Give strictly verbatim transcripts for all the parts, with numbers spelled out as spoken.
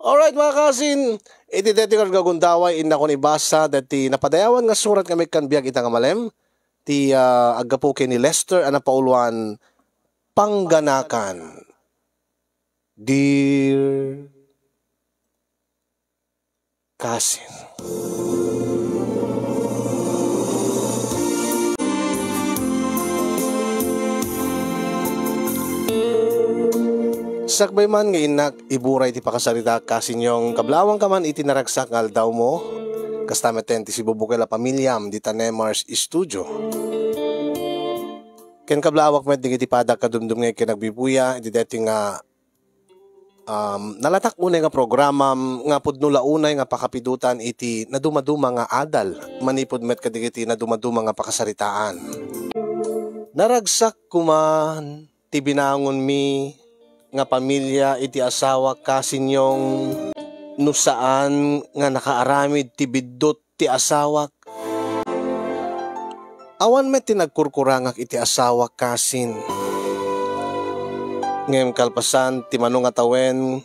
Alright, mga kasin, iti daytoy nga gundaway, innak ibasa daytoy napadayawan nga surat nga maikan biag ita nga malem, ti, ah, aggapu ken ni Lester a napauluan, Pangganakan. Dear Kasin. Sakbay man nga innak, iburay ti pakasarita, Kasin Yong, kablaawanka man iti naragsak nga aldawmo, kasta metten ti sibubukel a pamiliam dita Nemars Studio. Ken kablaawak met dagiti padak a dumdumngeg ken agbibuya iti daytoy nga, um, nalatak unay nga programam nga pudno la unay nga pakapidutan iti nadumaduma nga adal manipud met kadagiti nadumaduma nga pakasaritaan. Naragsak koman ti binangonmi nga pamilia iti asawak, Kasin Yong, no saan nga nakaaramid ti biddut ti asawak. Awan met ti nagkurkurangak iti asawak, Kasin. Ngem kalpasan ti mano nga tawen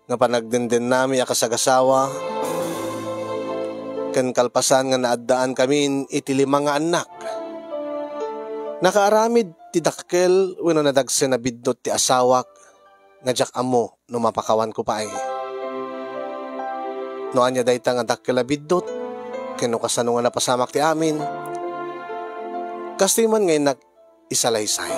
nga panagdendennami a kasagasawa, ken kalpasan nga naaddaan kamin iti lima nga annak, nakaaramid ti dakkel wenno nadagsen a biddut ti asawak nga diak ammo no mapakawanko pay. No ania dayta nga dakkel a biddut, ken no kasano nga napasamak ti amin, kastoy man nga innak isalaysay.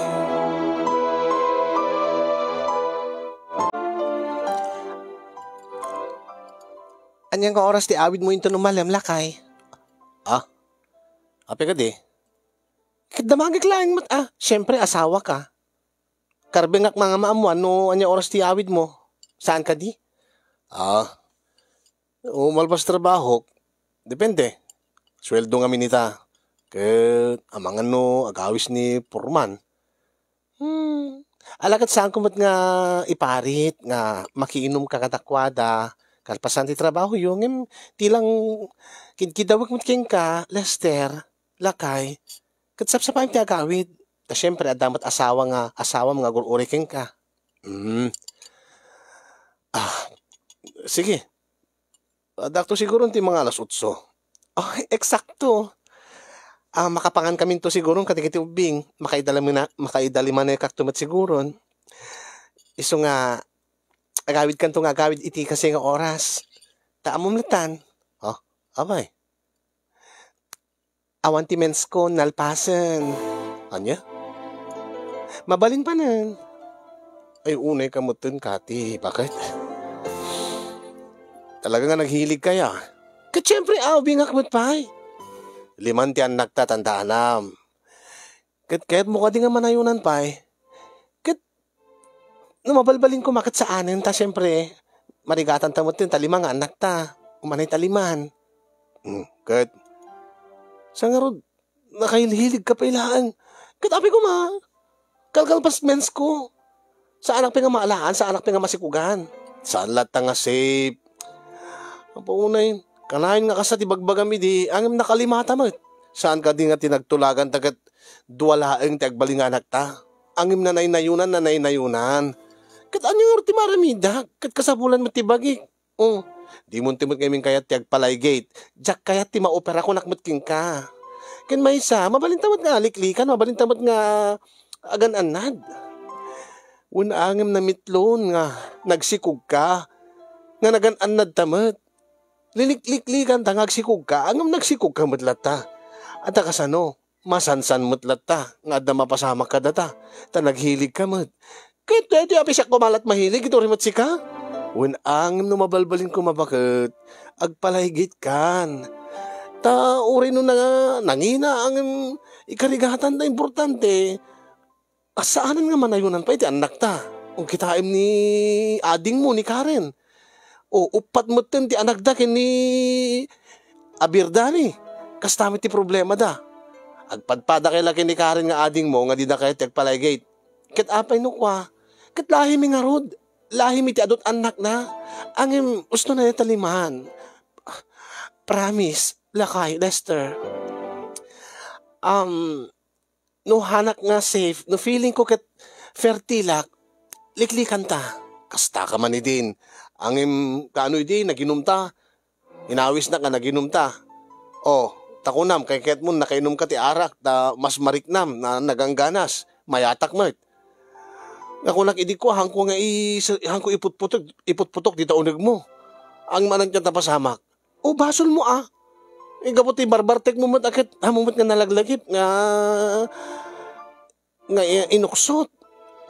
Ania nga oras ti awidmo inton umalem, lakay? Ah? Apay kadi? Ket damagek laeng met, ah. Siempre, asawaka. Karbengak nga maammuan no ania oras ti awidmo. Saan kadi? Ah, o malpas trabahok, depende. Sueldo ngamin ita. Ket amangan no agawis ni Foreman. Hmm. Ala ket saanko met nga iparit nga makiinumka kadakuada kalpasan ti trabahoyo, ngem ti lang kidkidawek met kenka, Lester, lakay, ket sapsapaem ti agawid. Ta siempre, adda met asawa nga, asawam nga agur-uray kenka. Mm. Ah, sige. Adakto siguron ti mga alas otso. Oh, eksakto. Ah, makapangan kaminto siguron kadagiti ubbing. Makaidalima-, makaidalimanekakto met siguron. Isu nga, agawidkanto nga agawid iti kasi nga oras. Ta ammom latta. Oh, abay. Awan ti mensko, nalpasen. Ania? Mabalin panen. Ay, unay ka metten, Kati. Bakit? Talaga nga naghilig kaya. Ket siyempre, awbingak met pay. Liman ti annakta, tandaanam. Ket kayatmo kadi nga manayonan pay. Ket no mabalbalin koma ket saanen ta, siyempre, marigatan ta met ta lima nga annakta. Umanay ta liman. Hmm, ket sa ngarud, nakahilhilig ka pay laeng. Ket apay koma, kalkalpas mensko. Saanak pay nga maalaan, saanak pay nga masikugan. Saan latta nga safe. Apo unay, kanayon nga kasta ti bagbagam idi, ngem nakalima ta met. Saan kadi nga ti nagtulagan ta ket dua laeng ti agbalin nga anakta. Ngem nanaynayonan, nanaynayonan. Ket ania ngarud ti maaramidak? Ket kasapulan met ti bagik. Oh, dimo ti met ngamin kayat ti agpalaygate. Diak kayat ti maopera kunak met kenka. Ken maysa, mabalin ta met nga aliklikan, mabalin ta met nga agan-annad. Wen ngem namitlon nga nagsikog ka, nga nagan-annad ta met. Lilikliklikan ta nga agsikog ka, ngem nagsikog ka met latta. Adda kasano? Masansan met latta nga adda mapasamak kadata, ta naghilig ka met. Ket daytoy a siak koma lat mahilig, iti uray met sika. Wen ngem no mabalbalin koma baket, agpalaygate kan. Ta uray no na-, nangina ngem ikarigatan ta importante, a saanen nga manayonan pay ti annakta. O kitaem ni adingmo, ni Karen. O, uppat metten ti anakda ken ni Abirdani. Kasta met ti problemada. Agpadpadakay la ken ni Karen nga adingmo nga dida kayat ti agpalaygate. Ket apay no kua? Ket lahimi ngarud. Lahimi ti adut annakna. Ngem, usto na ta liman. Promise, lakay, Lester. Um, no hanak nga safe, no feeling ko ket fertilak, liklikanta. Kasta ka man idin. Ngem kaano idi, naginumta? Inawisnak nga naginumta. O, ta kunam, kayatmo nakainumka ti arak, ta mas mariknam, na nagangganas, mayatak met. Nga kunak idi kua, haanko nga i-, haanko iputputok, iputputok dita unegmo. Ngem ania ti napasamak? O, basolmo a. Gapu ti barbartekmo met a ket, haanmo met nga nalaglagip nga nga i-, inuksot.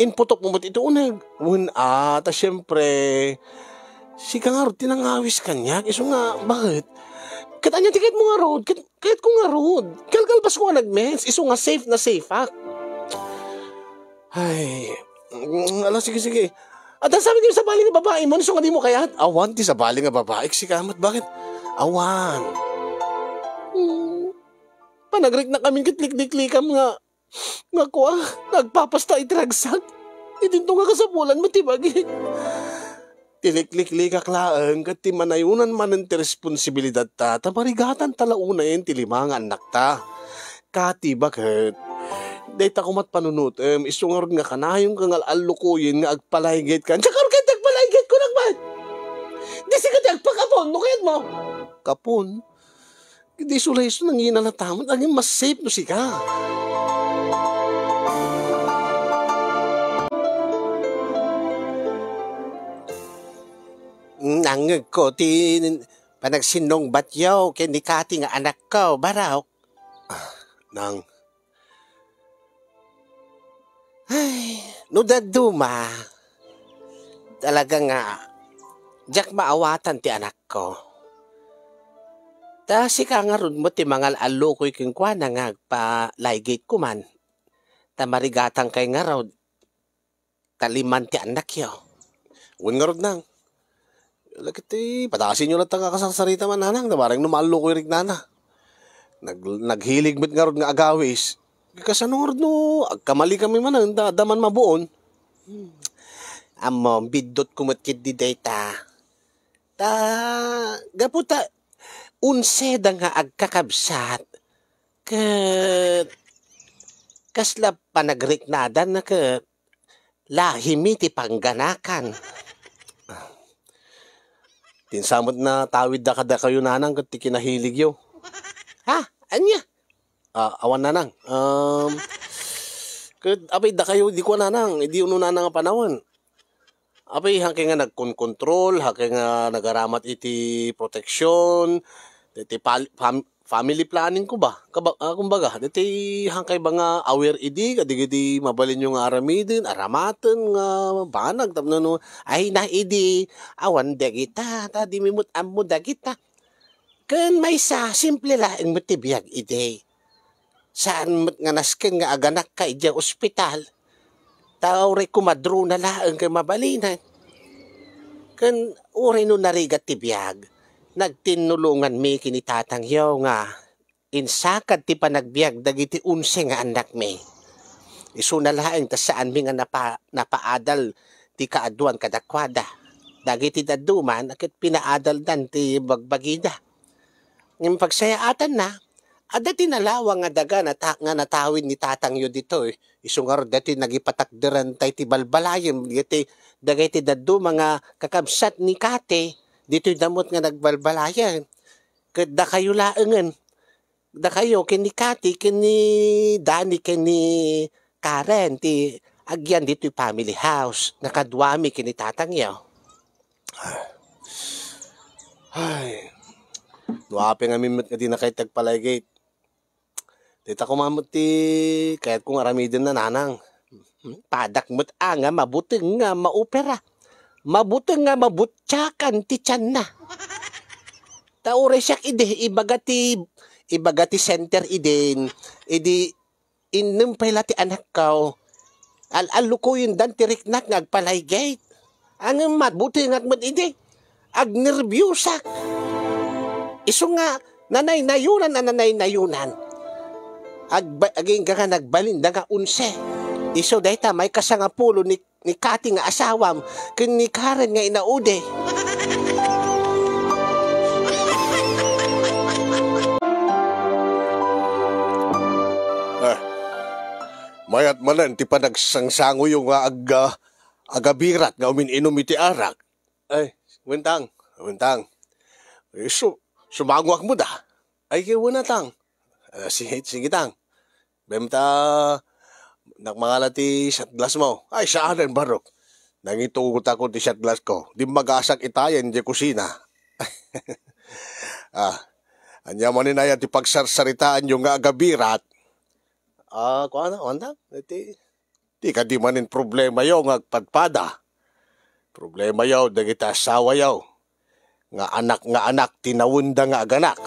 Inputokmo met iti uneg. Wen a, ta siempre, sika ngarud ti nangawis kaniak. Isu nga, baket? Ket ania ti kayatmo ngarud? Ket, kayatko ngarud. Kalkalbasko nga nagmens. Isu nga safe na safe ak. Ay, mm, ala, sige, sige. At ang sabi ti sabali nga babae mo, isu nga di mo kayat? Awan ti sabali nga babae, sika met, baket? Awan. Hmm. Panagriknak amin ket likliklikam nga nga kua, nagpapasta iti ragsak. Idinto nga kasapulan met ti bagik. Ti likliklikak laeng ket ti manayonan manen ti responsibilidadta, ta marigatanta la unayen ti lima nga annakta. Kati, baket? Dayta komat panunotem, isu ngarud nga kanayonka nga al-allukoyen nga agpalaygaytkan. Diak ngarud kayat ti agpalaygaytko, nagbat! Di sika ti agpakapon, no kayatmo? Kapon? Idi isu la isu nanginalatamet, agin mas safe no sika. Nangngegko ti panagsinnungbatyo ken ni Kati nga anakko, Barok. Ah, nang, Ay, no dadduma, talaga nga, diak maawatan ti anakko. Ta sika ngarud met ti mangal-allukoy kenkuana nga agpalaygaytko man. Ta marigatangkay ngarud, ta liman ti annakyo. Wen ngarud, nang. Lakit ti, padasinyo latta nga kasarsarita man, nanang, nabareng no maallukoy riknana. Nag-, naghilig met ngarud nga agawis. Kasano ngarud no agkamali kami manen, da, da man mabuon? Hmm. Ammom, biddutko met ketdi dayta. Ta, gapu ta, onse da nga agkakabsat. Ket, kasla panagriknadanna ket, lahimi ti pangganakan. Ti insamet natawidda kadakayo, nanang, ket ti kinahiligyo. Ha? Ania? Ah, awan, nanang. Um, ket apay dakayo, di ko, nanang, idi uno, nanang, a panawen. Apay, haankayo nga nagkonkontrol, haankayo nga nagaramat iti proteksyon, iti pal-, pam-, family planning ko ba? Kaba-, ah, kumbaga, daytoy haankayo ba nga aware idi, kadagiti mabalinyo nga aramiden, aramaten nga banag tapno no, ay na idi, awan dagita, ta di mi met ammo dagita. Ken maysa, simple laeng met ti biag idi. Saan met nga nasken nga aganakka idiay ospital. Ta uray kumadrona laeng ket mabalinen. Ken uray no narigat ti biag, nagtinnulonganmi ken ni tatangyo nga insakad ti panagbiag dagiti onse nga annakmi. Isuna laeng ta saanmi nga napa-, napaadal ti kaaduan kadakuada. Dagiti dadduma ket pinaadaldan ti bagbagida. Ngem pagsayaatanna, adda ti nalawa nga daga nata-, nga natawid ni tatangyo ditoy. Isu ngarud daytoy nagipatakderan tay ti balbalayen, dagiti, dagiti dadduma nga kakabsat ni Kati, ditoy da met nga nagbalbalayen. Ket dakayo laengen, dakayo ken ni Kati, ken ni Dani, ken ni Karen, ti agyan ditoy family house, nakaduami ken ni tatangyo. Ay, no apay ngamin met nga dinaka iti agpalaygayt. Dayta koma met ti kayatko nga aramiden, nanang. Padak met a nga mabuteng nga maopera. Mabuteng nga mabutiakan ti tianna. Ta uray siak idi, ibaga ti, ibaga ti center idin, idi innem pay la ti anakko, al-allukoyendan ti riknak nga agpalaygayt. Ngem mabutengak met idi. Agnerbiosak. Isu nga nanaynayonan a nanaynayonan. Agba-, agingga nga nagbalinda nga onse. Isu dayta maikasangapulo ni, ni Kati nga asawam ken ni Karen nga inaudi. Ah, mayat manen ti panagsangsangoyo nga ag-, ah, agabirat nga umin-inum iti arak. Ay, Wen, Tang. Wen, Tang. Eh, su-, sumangoak met, a. Ay, ket wen a, Tang. Ah, sige, sige, Tang. Bem ta, nakmangala ti shot glass mo. Ay, saanen, Barok. Nangitugot ako ti shot glass ko. Dimmagasak itayen di kusina. Ah, ania manen aya ti pagsarsaritaanyo nga agabirat? Ah, kuana, kuanta? Ti, ti kadi manen problemayo nga agpadpada. Problemayo dagiti asawayo. Nga anak nga anak, tinawenda nga aganak.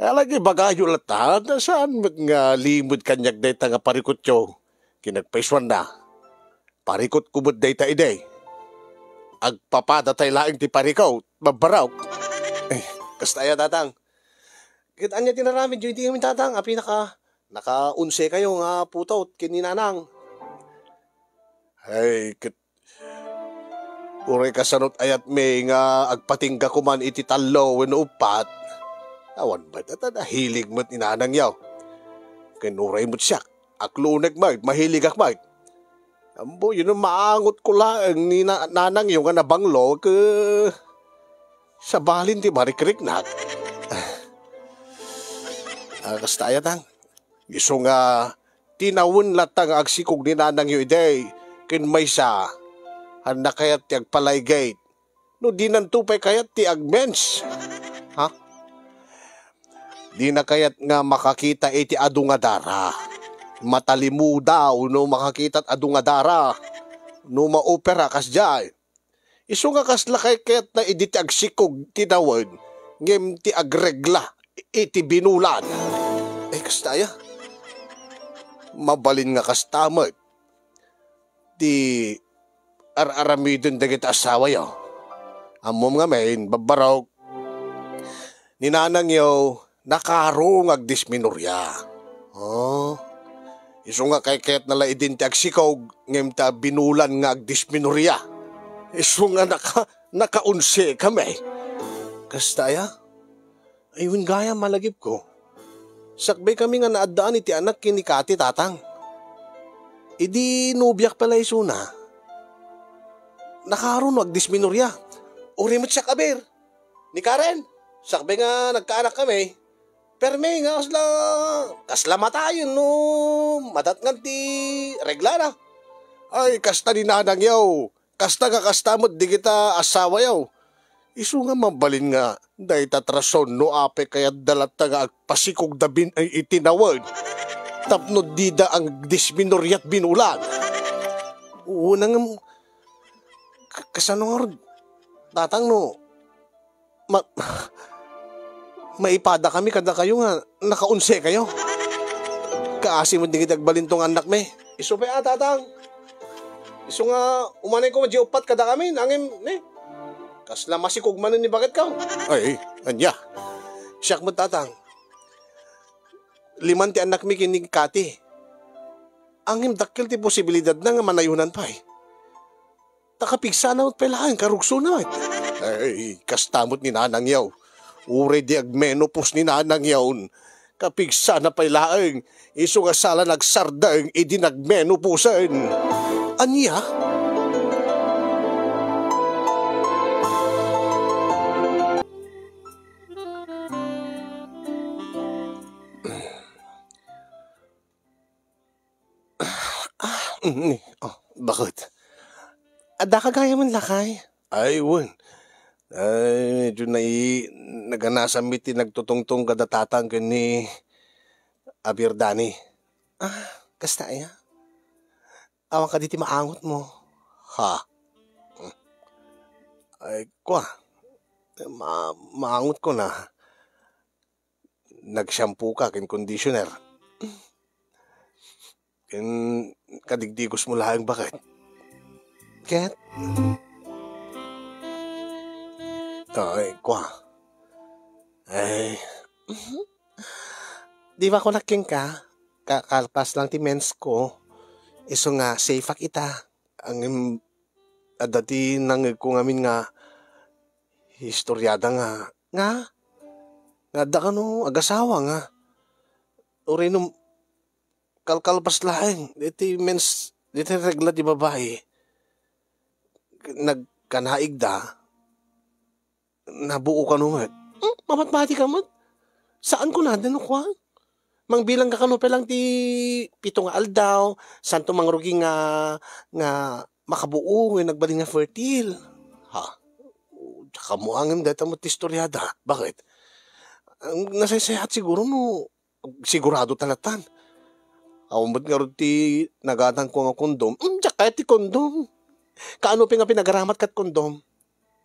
Ala, ibagayo latta, ta saan met nga limed kaniak dayta nga parikutyo? Kinagpaisuanna. Parikutko met dayta idi. Agpapadatay laeng ti parikut, babbarok. Eh, kasta aya, Tatang. Ket ania ti naramidyo idi ngamin, Tatang? Apay naka-, naka-onse kayo nga putot ken ni Nanang. Ay, ket uray kasano't ayatmi nga agpatingga koman iti tallo wenno uppat, awan met, ta nahilig met ni Nanangyo. Ken uray met siak, aklunek met, mahiligak met. Ammoyo no maangotko laeng ni na-, Nanangyo nga nabanglo, ket sabalin ti marikriknak. Ah, kasta aya, Tang. Isu nga tinawen latta nga agsikog ni Nanangyo idi ken maysa, ania kayat ti agpalaygit no dinanto pay kayat ti agmens? Ha? Dina kayat nga makakita iti adu nga dara. Matalimudaw no makakita't adu nga dara. No maopera kasdiay. Isu nga kasla kayatna idi ti agsikog tinawen, ngem ti agregla iti binulan. Eh, kasta aya? Mabalin nga kasta met ti ar-aramiden dagiti asawayo. Ammom ngamin, babbarok, ni nanangyo, nakaro nga agdismenoria. Oh. Isu nga kayatna la idin ti agsikog, ngem ta binulan nga agdismenoria. Isu nga naka-, nakaonse kami. Kasta aya? Ay, wen gayam, malagipko. Sakbay kami nga naaddaan iti anak ken ni Kati, Tatang. Idi nobiak pay la isuna, nakaro no agdismenoria. Uray met siak aber. Ni Karen, sakbay nga nagkaanak kami, permi nga kasla, kasla matayen no madatngan ti reglana. Ay, kasta ni nanangyo. Kasta nga kasta met dagita asawayo. Isu nga mabalin nga dayta ti rason no apay kayatda latta nga agpasikogda bin-, ay, iti nawen. Tapno dida agdismenoria ti binulan. Una nga, k-, kasano ngarud, Tatang, no ma-, maipada kami kadakayo nga nakaonse kayo. Kaasi met dagiti agbalinto nga annakmi. Isu pay a, Tatang. Isu nga umanay ko nga di uppat kadakami, nangem, ne? Kasla masikog manen ni baketko. Ay, ania? Siak met, Tatang. Liman ti annakmi ken ni Kati. Angem dakkel ti posibilidadna nga manayonan pay. Ta kapigsana met pay laeng, karugsona met. Ay, kasta met ni nanangyo. Uray di agmenopause ni nanangyo, kapigsana pay laeng. Isu nga sala nagsardeng idi nagmenopause. Ania? Ah, mm, oh, bakit? Addaka gayamen, lakay? Ay, wen. Ay, medyo nai-, naganasanmi ti nagtutungtong kada Tatang ken ni Aber Dani. Ah, kasta aya? Awan kadi ti maangotmo? Ha? Ay, kua. Ma-, maangotko na. Nag-shampoo ka ken conditioner. Ken kadigdigos mo laeng baket. Ket? Ay, kua. Ay. Di ba kunak kenka, ka-, kalpas lang ti mens ko, isu nga safe ak ita. Ngem adda ti nangngegko ngamin nga istoriada nga, nga, nga adda kano agasawa nga, uray no kalkalpas laeng diti mens-, diti regla ti babai, nagkanaigda, nabuo kano met. Hmm, mabatbati ka met. Saan ko naden no kua? Mangbilang ka kano pa lang ti pito nga aldaw, santo mangrugi nga, nga makabuo, nga nagbalin nga fertile. Ha? Diak ammo ngem dayta met ti istoriada. Bakit? Ang nasaysayaat siguro no sigurado ta latan. Awan met ngarud ti nagatangko nga kondom. Hmm, diak kayat ti kondom. Kaano pay nga pinagaramat ket kondom?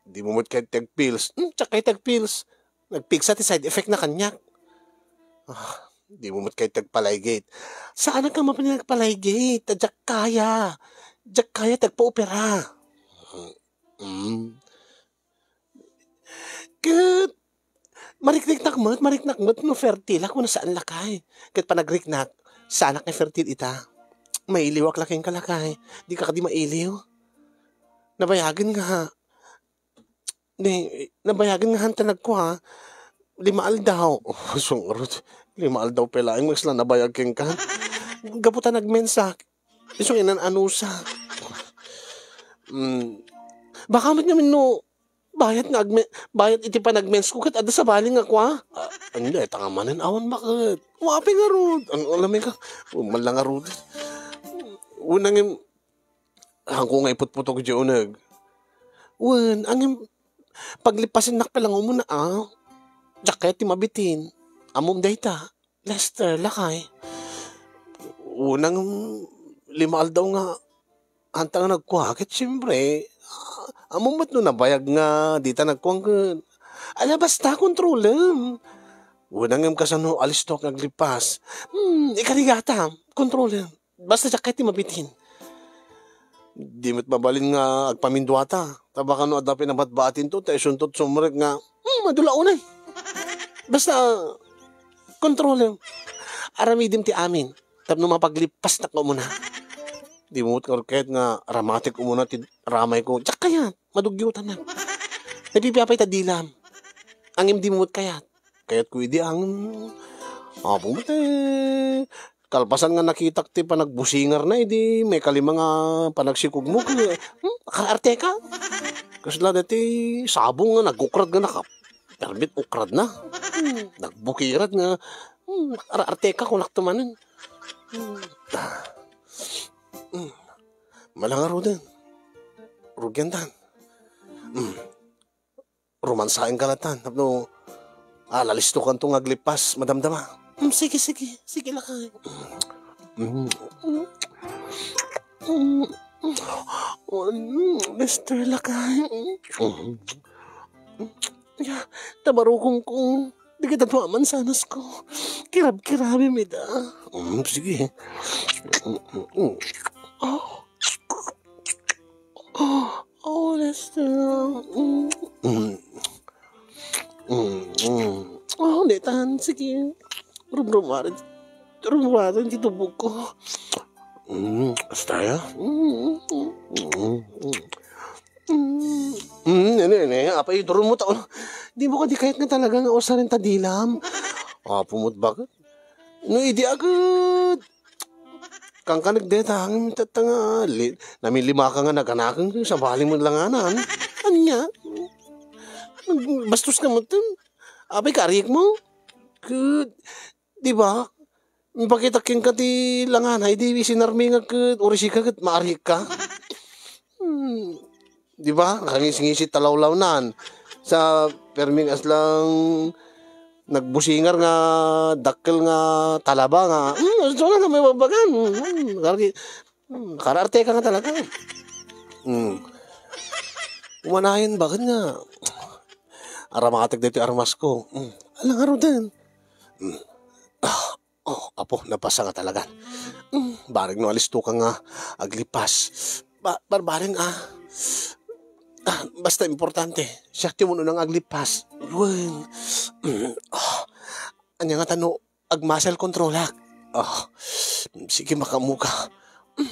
Dimo met kayat ti agpills. Hmm, diak kayat ti agpills. Nagpigsa ti side effect na kaniak. Ah, dimo met kayat ti agpalaygate. Saanak nga mapan nga agpalaygate. Ta diak kaya. Diak kaya ti agpaopera. Hmm. Ket mariknaknak met, mariknak met no fertile-ak wenno saan, lakay. Ket panagriknak, saanak nga fertile ita. Mailiwak la kenka, lakay. Dika kadi mailiw. Nabayagen nga, ni, nabayagen nga hanta nagkua, lima aldaw. Oh, sungrut. Lima aldaw pay laeng, mas la nabayag kenka. Gapu ta nagmensa. Isu nga inan-anusa. Mm. Baka met ngamin no, bayat nga agme-, bayat iti panagmensko ket adda sabali nga kua? Ah, ania, ita nga manen, awan baket. Wa pay ngarud. Ano, alam ka? Wa man lang ngarud. Una nga, hanko nga iputputog di uneg. Wen, angem, paglipasennak pay lang umuna, ah. Diak kayat ti mabitin. Ammom dayta. Lester, lakay. Unang lima aldaw nga, anta nga nagkua, ket siempre, ah, ammom met no nabayag nga dita nagkua ket, ala, basta, kontrolem. Unang ngem kasano, alisto nga aglipas. Hmm, ikarigata, kontrolem. Basta diak kayat ti mabitin. Di met mabalin nga agpaminduata. Ta baka no adda pinabatbatinto, ta isunto ti sumrek nga, hmm, madulaonan. Basta, kontrolem. Aramidem ti amin. Tapno mapaglipasnak nga umuna. Di mo met ngarud kayat nga ramatek umuna ti ramayko. Diak kayat, madugyotanak. Napipiapay ta dilam. Angem di mo met kayat. Kayatko idi ang, apo met, eh. Kalpasan nga nakitak ti panagbusingarna idi maikalima nga panagsikogmo, hmm, kaarteka. Kasla dati sabong nga nagukrad nga naka-, permit ukradna. Hmm, nagbukirad nga, hmm, kaarteka, kunakto manen. Hmm. Hmm. Malangaruden. Rugiandan. Hmm. Romansaenka latan tapno, ah, lalistokanto nga aglipas, madamdama. Mm, sige, sige. Sige, lakay. Mm. Mm. Mm. Mister Lakay. Mm. Ya, tabarukong ko. Di kita tuaman sanas ko. Kirab-kirabim ida. Mm, sige. Mm, mm, mm. Oh. Oh, oh, Lester. Mm. Mm. Mm, mm. Oh, netan, sige. Rumrumarin. Rumrumarin ti tubog ko. Mm, basta ya. Mm, mm, mm, mm. Mm. Mm, ene, ene, apay, durmo ta, di mo kadi kayat nga talaga nga usaren ta dilam. Apo met baket. No, idi agud. Kangkanek deta, hangin tatta nga, li-, namilima ka nga naganaken, sabali mo langanan. Anya? Bastos ka mo, apay, karik mo? Ket, di ba? Mipakita kenka ti langana, idi sinarmingag ket urisika ket maarik ka. Hmm. Di ba? Nakangisi-ngisi talawlawnan. Sa perming aslang nagbusingar nga dakkel nga talaba nga, hmm, gusto na nga may babagan. Hmm, kargi-, hmm, kararte ka nga talaga. Hmm. Umanayon, bakit nga? Aramatek dito armas ko. Hmm. Alang arudan. Hmm. Ah. Oh, apo, napasa nga talagan. Mm, bareng no alisto ka nga aglipas. Ba-, barbareng, ah. Ah, basta importante, siak ti umuna nga aglipas. Wen. Mm, ah. Anya nga tano, agmuscle controlak. Ah, sige, makamuka. Mm,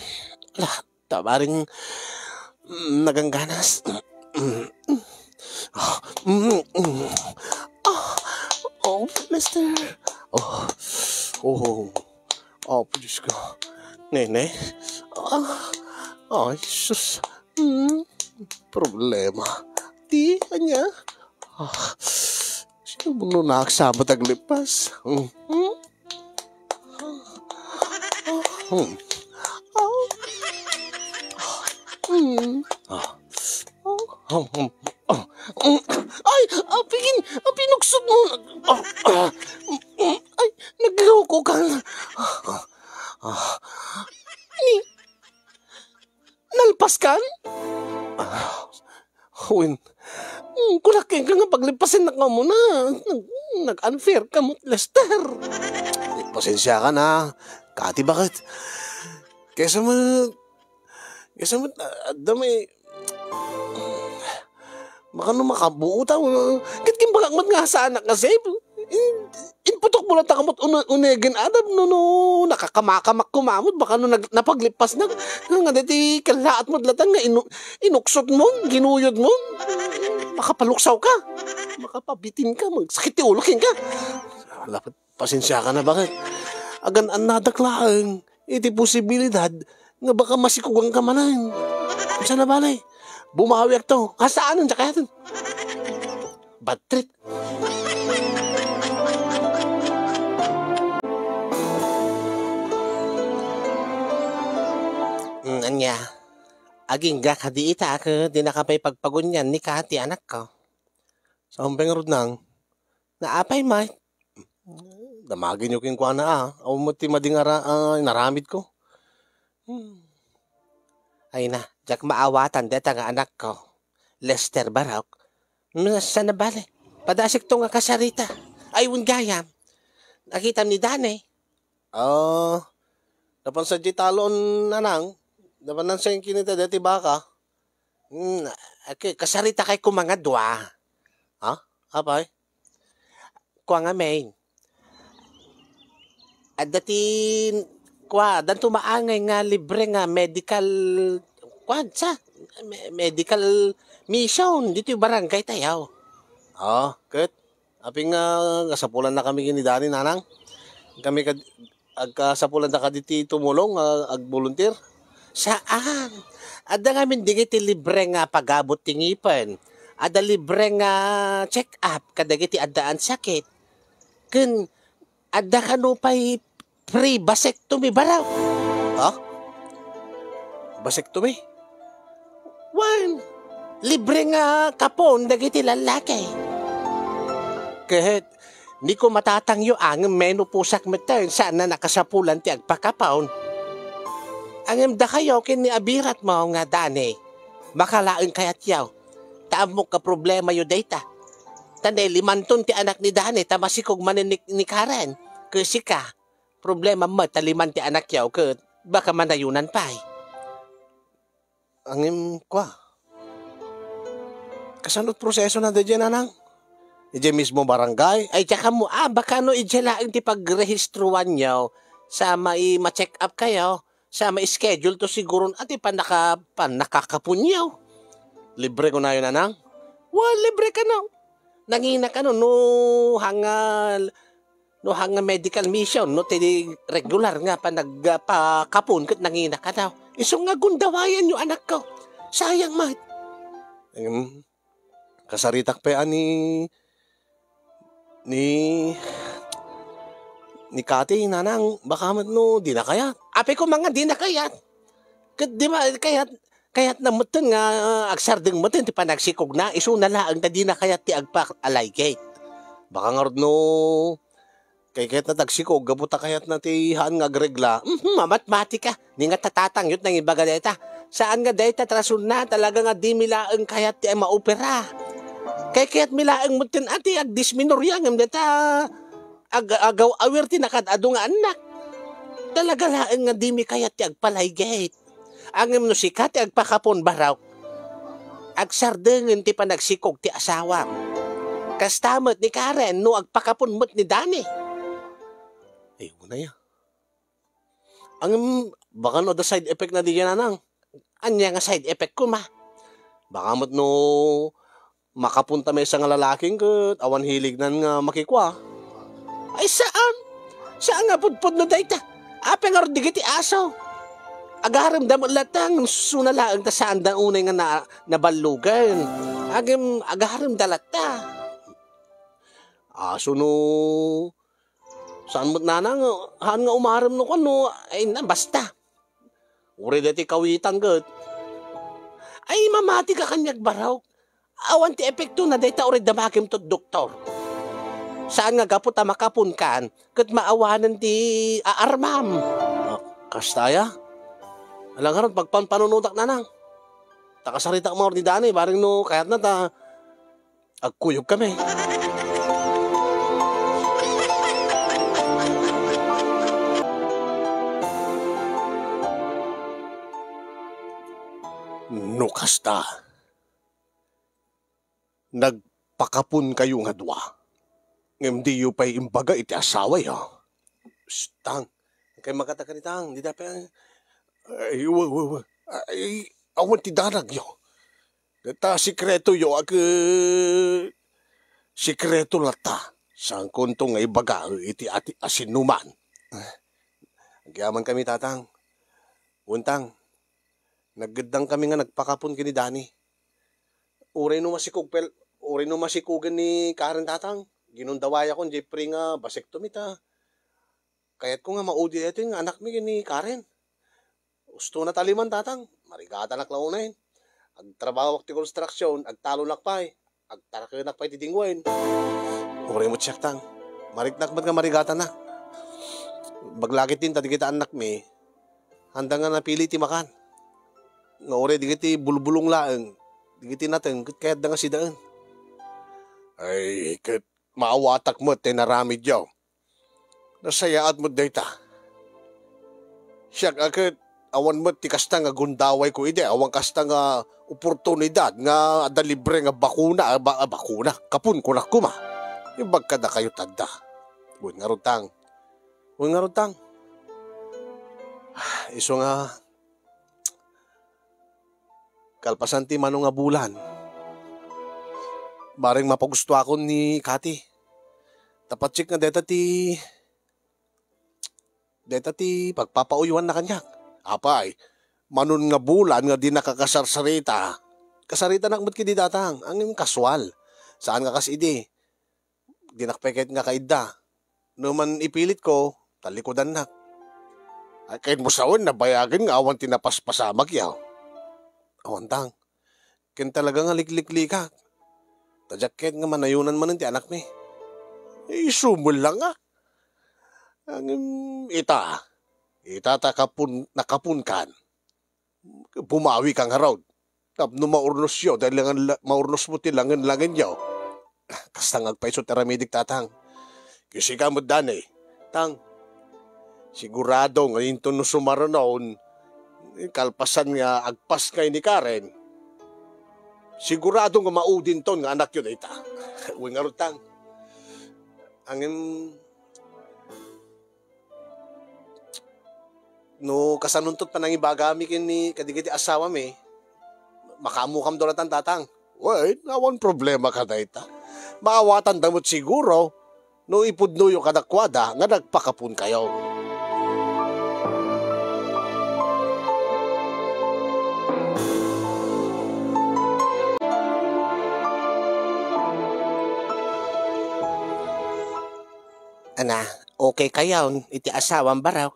ala, tabaring, mm, nagangganas. Mm, mm. Ah, mm, mm. Ah, oh, mister. Oh, oh, oh, Diyos ko. Nene. Ah, ay, sus. Mm. Ma, ti, ania? Ah, sino no nagsabot aglipas? Hmm? Hmm? Hmm. Hmm. Ah. Hmm, hmm. Ah. Hmm. Ay, apigin, apinuksot mo. Ah, ah. Hmm, ay, nagluko ka. Ah, ah. Ni, nalpas kan? Ah, wen. Hmm, kulak ka nga paglipasin na ka muna. Nag-, nag-unfair ka mo, Lester. Pasensya ka na. Kati, bakit? Kaysa mo, kaysa mo, ah, adda may, baka no makabuo ta, no? Ket kimbagak met nga saanak nga safe. In-, inputok mo lang takamot une-, unegen adab no, no, nakakamakamak kumamot, baka no nag-, napaglipas na, nga, nga deti kallaat mo dlatan nga inu-, inuksot mo, ginuyod mo, makapaluksaw ka, makapabitin ka, magsakit ti ulo, ken ka. Lapad, pasensya ka na, bakit? Agan-annadak laeng iti posibilidad nga baka masikugan ka manen. Unsa na bale? Bumawiak to. Kasaan ang jakayaten? Bad trip. Mm, ania? Agingga kadi ita ket dinaka pay pagpagunyan ni Kati, anakko. Saan pay ngarud nang? Naapay met? Damagenyo kenkuana, a. Awan met ti madi nga ra-, a, inaramidko. Hmm. Ay na, diak maawatan deta nga anakko. Lester Barok. Saan na bale? Padasikto nga kasarita. Ay, wen gayam. Nakitam ni Dane. Ah, napan sadiay talon, nanang. Napan nanseng kinita deti baka. Hmm, okay, kasarita kay koma nga dua. Ha? Apay? Kua ngamin. Adda ti, kua, addan tumaangay nga libre nga medical, kua, sa, me-, medical mission ditoy barangay tayo. Oh, ket? Apin nga, kasapulannakami ken ni Dani, nanang? Kami kad-, agkasapulannakadi ti tumulong, a, agboluntir? Saan. Adda ngamin dagiti libre nga pagabut ti ngipen. Adda libre nga check-up kadagiti addaan sakit. Ken adda kano pay free vasectomy, baro. Ha? Vasectomy? Wen, libre nga kapon dagiti lallaki. Ket, ni ko matatangyo, ngem menopause-ak metten, saan a nakasapulan ti agpakapon. Ngem dakayo ken ni abiratmo nga Dani, baka laeng kayatyo. Ta ammok nga problemayo dayta. Ta nalimanton ti anak ni Dani, ta masikog manen ni, ni Karen. Ket sika, problema met ta liman ti anakyo ket baka manayonan pay. Ngem, kua, kasano ti prosesona daydiay, nanang? Idiay mismo barangay? Ay, diak ammo, a, baka no idiay laeng ti pagrehistroanyo sa mai-, ma-check up kayo, sa ma-schedule to siguro, a, ti pannaka-, pannakakaponyo. Libre kunayo, nanang? Wen, libre kano. Nangina kano, no, hanga, no, hanga medical mission, no, ti regular nga panag-, ah, pakapon ket nangina kano. Isu nga gundawayanyo, anakko. Sayang met. Em, kasaritak pay a ni, ni, ni Kati, nanang, baka met no, dina kayat. Apay ko nga dina kayat. Ket di ba, kayat, kayatna metten nga, ah, agsardeng metten ti panagsikogna, isuna laeng ta dina kayat ti agpa-ligate. Baka ngarud no, kay kayatna ti agsikog, gapu ta kayatna ti haan nga agregla. Mhm, mamatematika. Ni nga tatatangyo't nangibaga dayta. Saan nga dayta ti rasonna, talaga nga dimi laeng kayat ti maopera. Kay kayatmi laeng metten a ti agdismenorrhea ngem dayta ag-, agaw-awir ti nakaad-adu nga annak. Talaga laeng nga dimi kayat ti agpa-ligate. Ngem no sika ti agpakapon, barok, agsardengen ti panagsikog ti asawam. Kasta met ni Karen no agpakapon met ni Dani. Ay, unay a. Ngem, baka no adda side effect na diay, nanang. Ania nga side effect koma? Baka met no makapunta maysa nga lalaki ket awan hilignan nga makikua. Ay, saan. Saan nga pudpudno dayta. Apay ngarud dagiti aso? Agaremda met latta, ngem suna laeng ta saanda unay nga na-, naballugen. Ngem agaremda latta. Aso no saan met nanang, haan nga umarem no kuan no, ay na, basta. Uray daytoy kawitan ket. Ay, mamati ka kaniak, Barok. Awan ti epektona dayta uray damagem to doktor. Saan nga gapu ta makaponkan ket maawanen ti aarmam. Ah, kasta aya? Ala ngarud, pagpanpanunotak nanang. Ta kasaritak manen ni Dani, bareng no kayatna ta agkuyogkami. No kasta, nagpakaponkayo nga dua, ngem diyo pay imbaga iti asawayo. Shh, Tang. Kay makatakan ni Tang, dida pay. Ay, wa, wa, wa. Ay, awan ti danagyo. Dayta sekretoyo, ag-, sekreto latta. Saankonto nga ibaga iti ati-, a sinuman. Agyamankami, Tatang. Wen, Tang, naggeddangkami nga nagpakapon ken ni Dani. Uray no masikog pel-, uray no masikogen ni Karen, Tatang, ginundawayakon Jeffrey nga basektomi ta kayatko nga maudi daytoy nga anakmi ken ni Karen. Usto na taliman, Tatang. Marigatanak la unayen. Agtrabawak ti construction, agtalonak pay. Agtarakenak pay ti dingwen. Uray met siak, Tang. Mariknak met nga marigatanak. Baglagit din ta digita annakmi, anda nga napili ti makan. Nga uray digiti bulbulong laeng, digiti nateng, ket kayatda nga sidaen. Ay, ket maawatak met ti naramidyo. Nasayaat met dayta. Siak a ket, awan met ti kasta nga gundawayko idi, awan kasta nga oportunidad nga adda libre nga bakuna, a, ba-, a, bakuna. Kapon, kunak koma. Imbag kadakayo tadda. Wen ngarud, Tang. Wen ngarud, Tang. Isu nga, kalpasan ti mano nga bulan, bareng mapagustoakon ni Kati. Ta patsik nga deta ti, deta ti pagpapauyoanna kaniak. Apay, manon nga bulan nga dinaka kasarsarita. Kasaritanak met kidi, Tatang, ngem kasual. Saan nga kas idi. Dinak pay ket nga kaidda. No man ipilitko, talikudannak. Ay, ket mo sawen, nabayagen nga awan ti napaspasamak, yaw. Awan, Tang. Ken talaga nga likliklikak. Ta diak ket nga manayonan manen ti anakmi. Isu met la nga. Ngem ita, ita ta kapun-, nakapunkan. Bumawika ngarud. Tapno maurnostyo, dahil langen-, maurnosmo ti langen-langenyo. Kasta nga agpayso ti aramidek, Tatang. Ket sika met, Dani. Tang, sigurado nga inton no sumarunon, kalpasan nga agpaskay ni Karen, sigurado nga maudinton nga anakyo dayta. Wen ngarud, Tang. Ngem, no kasanonto ti panangibagami ken ni, kadagiti asawami, makaammokamto latta, Tatang. Wen, awan problema kadayta. Maawatanda met siguro no ipudnoyo kadakuada nga nagpakaponkayo. Ana, okay kayon iti asawam, Barok?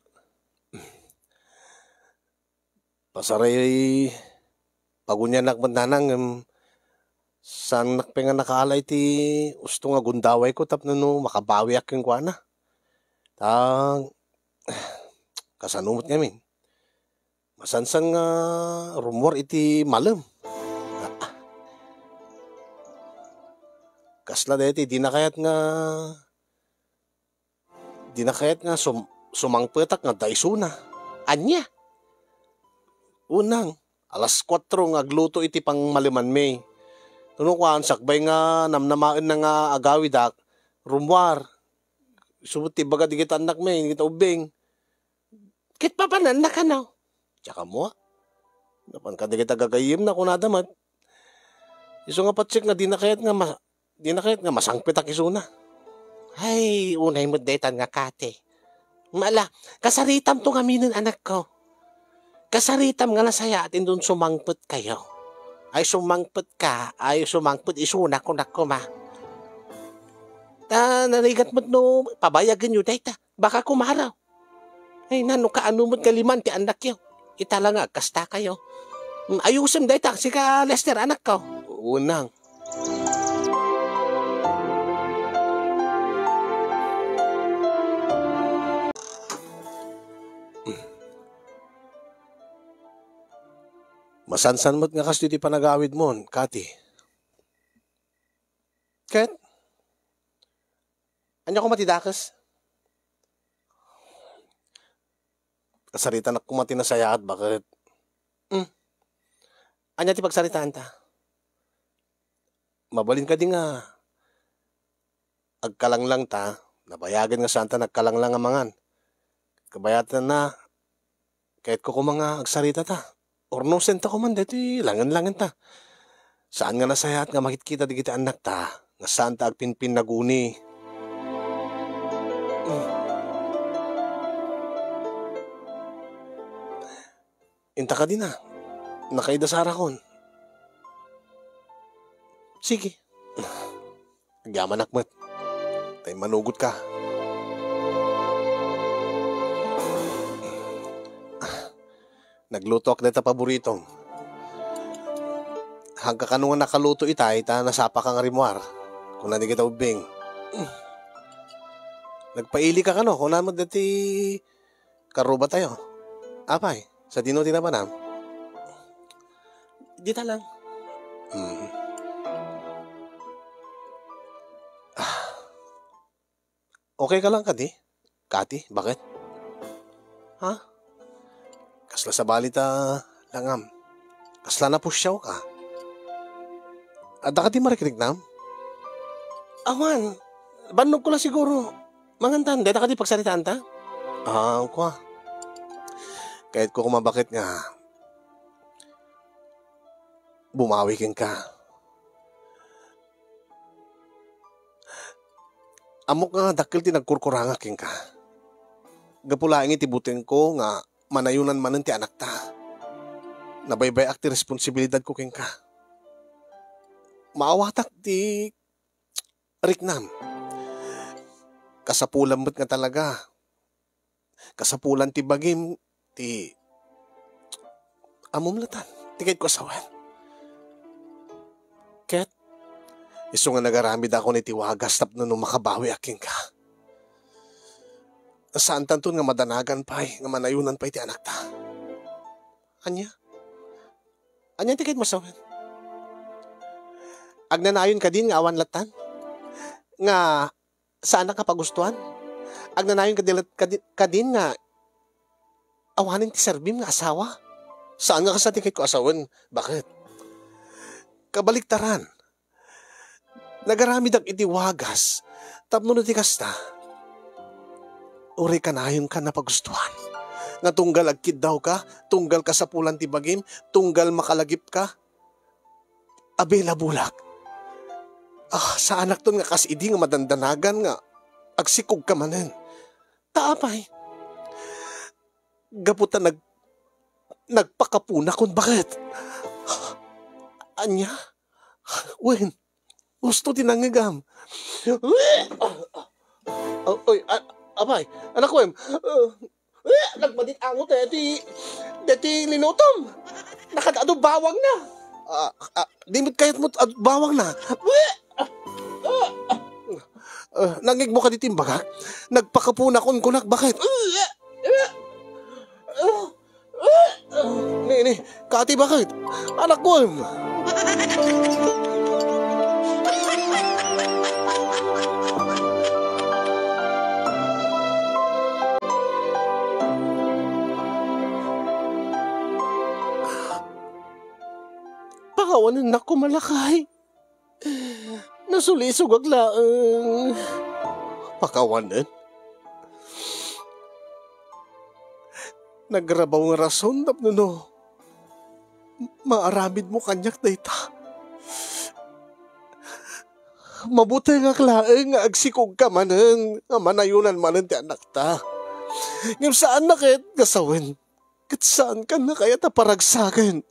Pasaray, pagunianak met, Nanang, ngem saannak pay nga nakaala iti usto nga gundawayko tapno no makabawiak kenkuana. Ta, kasano met ngamin? Masansan nga rummuar iti malem. Kasla daytoy, dina kayat nga, dina kayat nga sum-, sumangpetak nga adda isuna. Ania? Unang, alas kuatro nga agluto iti pangmalemanmi. Tuno kuan, sakbay nga namnamaenna nga agawidak, rummuar. Isu met ti ibaga dagiti annakmi, dagiti ubbing. Ket papananna kano? Diak ammo. Napan kadagiti gagayyemna, kunada met. Isu nga patsek nga dina kayat nga ma-, dina kayat nga masangpetak isuna. Ay, unay met daytan nga kate. Mala, kasaritamto ngaminen, anakko. Kasaritam nga nasayaat inton sumangpet kayo. Ay, sumangpet ka, ay, sumangpet, isuna, kunak koma. Ta narigat met no pabayagen yo dayta. Baka kumaro. Ay, nano kaano met nga liman ti annakyo? Ita la nga agkasta kayo. Mm, ayusem dayta, sika, Lester, anakko. Unang. Masansan met nga kastoy ti panagawidmon, Kati. Ket, ania koma ti dakes? Kasaritanak koma ti nasayaat, baket. Hmm. Ania ti pagsaritaanta? Mabalin kadi nga agkalanglang ta, nabayagen nga saanta nagkalanglang a mangan. Kabayatanna, kayatko koma nga agsarita ta. Urnosen ta koma daytoy langen-langen ta. Saan nga nasayaat nga makitkita dagiti annakta nga saanta agpinpinnaguni. Inta kadina, nakaidasarakon. Sige. Agyamanak met. Tay manugot ka. Naglutoak dayta paboritom. Hangka kano nga nakaluto itay, ta nasapaka nga rimmuar. Kuna dagita ubbing. Nagpaili ka kano, kuna met dati karruba tayo. Apay, sadino ti nabanam? Dita lang. Hmm. Ah. Okay ka lang kadi? Kati, baket? Ha? Kasla sabali ta langam. Kasla napusiaw ka. Adda kadi marikriknam? Awan. Bannog ko la siguro. Mangantan, dayta kadi pagsaritaanta? Ah, kua. Kayatko koma baket nga bumawi kenka. Ammok nga dakkel ti nagkurkurangak kenka. Gapu laeng iti butengko nga manayonan manen ti anakta. Nabaybay-ak ti responsibilidadko kenka. Maawatak ti riknam. Kasapulan met nga talaga. Kasapulan ti bagim ti ammom latan, ti kayatko a sawen. Ket isu nga nagaramidakon iti wagas tapno no makabawiak kenka. Saantanton nga madanagan pay nga manayonan pay ti anakta. Ania? Ania ti kayatmo a sawen? Agnanayon kadin nga awan latan? Nga saanak nga pagustuan? Agnanayon kadi-, kadi-, kadin nga awanen ti serbim nga asawa? Saan nga kasta ti kayatko a sawen? Baket? Kabaliktaran. Nagaramidak iti wagas tapno no ti kasta, uray kanayonka napagustuan nga tunggal agkiddawka, tunggal kasapulan ti bagim, tunggal makalagipka. Abi, labulak. Ah, saanakton nga kas idi nga madandanagan nga agsikogka manen. Ta apay? Gapu ta nag-, nagpakapunakon, baket? Ania? Wen, husto ti nangngegam. Oh, oy, a-, apay, anakko, em. Uh, eh, nagmadit angot, eh, ti, deti linutom. Nakadado bawang na. Ah, ah, di met kayat mo ad-, bawang na. Eh, ah, ah, ah. Eh, nangngegmo kadi ti imbagak? Nagpakapunakon kunak, baket? Eh, eh, eh. Ni, ni, Kati, baket? Anakko, em. Pakawanennak koma lakay. Nasulisogak laeng. Pakawanen? Nagrabaw nga rason tapno no maaramidmo kaniak dayta. Mabutengak laeng nga agsikogka manen nga manayonan manen ti anakta. Ngem saanna ket nga sawen. ket saankan a kayat a paragsaken.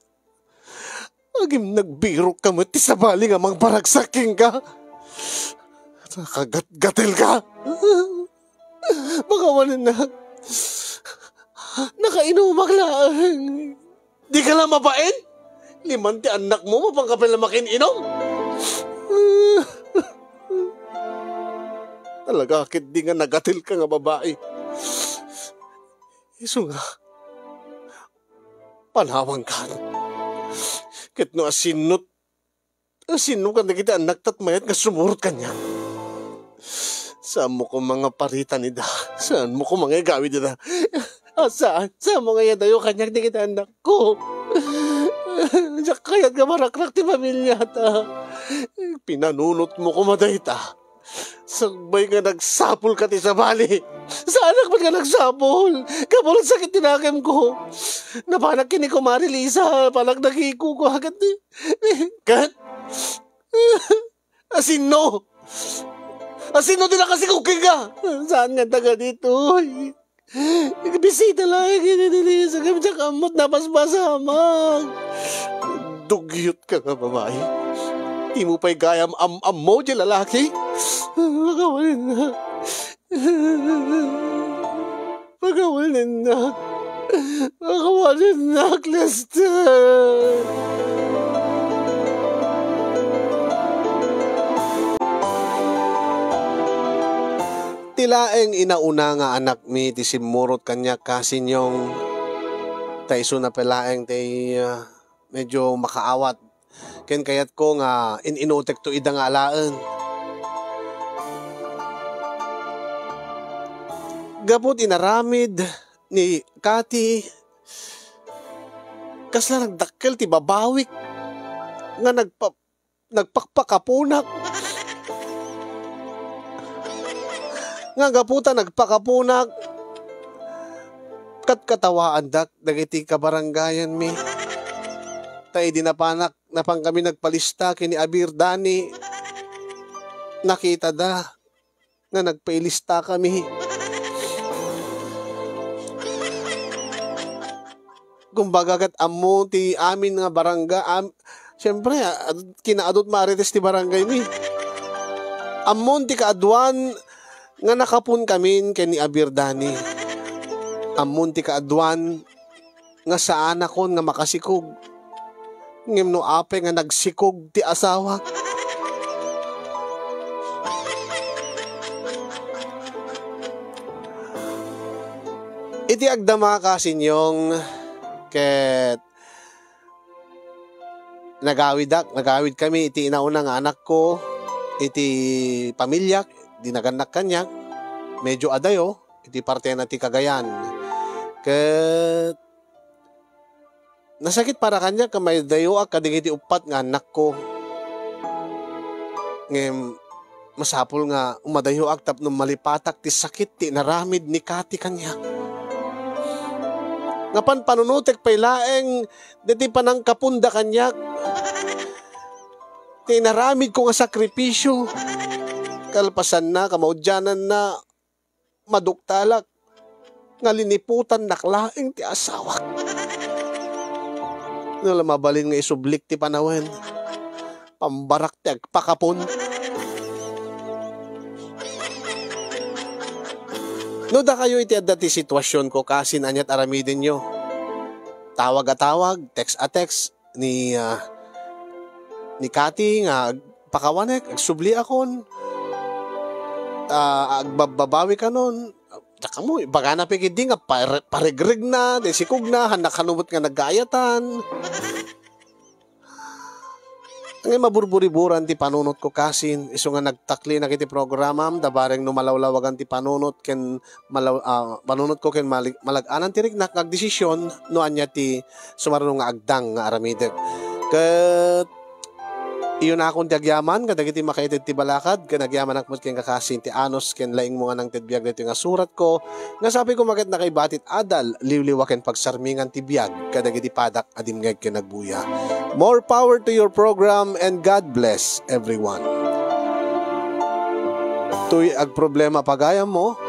Ngem nagbirokka met ti sabali nga mangparagsak kenka. Nakagatgatilka. Makawanennak. Nakainumak laeng. Dika la mabain? Liman ti annakmo, mapanka pay la makin-inum? Talaga ketdi nga nagatilka nga babai. Isu nga, panawankan. Ket no asinno, asinno kadagiti annakta ti mayat nga sumurot kaniak? Saanmo koma nga paritan ida. Saanmo koma nga igawid ida. Ah, saan? Saanmo nga iyadayo kaniak dagiti annakko? Diak kayat nga marakrak ti pamiliata. Pinanunotmo koma dayta. Sakbay nga nagsapulka ti sabali. Saanak met nga nagsapul. Gapu iti sakit ti nakemko. Napanak ken ni Kumare Lisa, napanak dagiti kukuagat ni, ket, asinno? Asinno ti nakasikog kenka? Saan nga taga ditoy? Nagbisita laeng ken ni Lisa, ngem diak ammo ti napaspasamak. Dugyot ka nga babai. Dimo pay gayam am-ammo ti lalaki? Pagawalennak. Pagawalennak. Pagawalennak, Lester. Ti laeng inauna nga anakmi ti simmurot kaniak, Kasinyong. Ta isuna pay laeng ti, ah, medyo makaawat ken kayatko nga in-inutekto ida nga alaen. Gapu ti inaramid ni Kati, kasla nagdakkel ti babawik nga nagpa-, nagpakpakapunak. Nga gapu ta nagpakapunak, katkatawaandak dagiti kabarangayanmi. Ta idi napanak, napankami nagpalista ken ni Abir Dani, nakitada nga nagpailistakami. Kumbaga, ket ammo ti amin nga barangay, am-, siyempre, a-, ad-, kinaadut Marites ti barangay mi. Ammon ti kaaduan nga nakapunkamin ken ni Abir Dani. Ammon ti kaaduan nga saanakon nga makasikog. Ngem no apay nga nagsikog ti asawa. Iti agdama, Kasinyong, ket nagawidak, nagawidkami iti inauna nga anakko, iti pamiliak, di nagannak kaniak, medyo adayo, iti partena ti Cagayan. Ket nasakit para kaniak nga maidayoak kadagiti uppat nga annakko. Ngem masapul nga umadayoak tapno malipatak ti sakit ti inaramid ni Kati kaniak. Nga panpanunotek pay laeng dagiti panangkapunda kaniak. Ti inaramidko nga sakripisio, kalpasanna, kamaudiananna, maduktalak nga liniputannak laeng ti asawak. No la mabalin nga isublik ti panawen, pambarak ti agpakapon. No dakayo iti adda ti situasionko, kasin, aniat aramidenyo? Tawag a tawag, text a text, ni, ah, ni Kati nga agpakawanek, agsubliakon, ah, agbabbabawikanon. Diak ammo, ibagana pay ketdi nga par-, parigregna, ti sikogna, hannak kano met nga naggaayatan. Ngem maburburiburan ti panunotko, kasin, isu nga nagtaklinak iti programam, ta bareng no malawlawagan ti panunot ken malaw-, ah, panunotko ken malig-, malag-anan ti riknak nga agdesisyon no ania ti sumaruno nga agdang nga aramidek. Ket iyunakon ti agyaman kadagiti makaited ti balakad, ken agyamanak met ken kakasin ti anus ken laingmo nga nangted biag daytoy nga suratko, nga sapay koma ket nakaibati ti adal, liwliwa ken pagsarmingan ti biag kadagiti padak a dimngeg ken agbuya. More power to your program and God bless everyone. Toy agproblema pagayammo,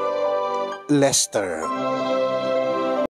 Lester.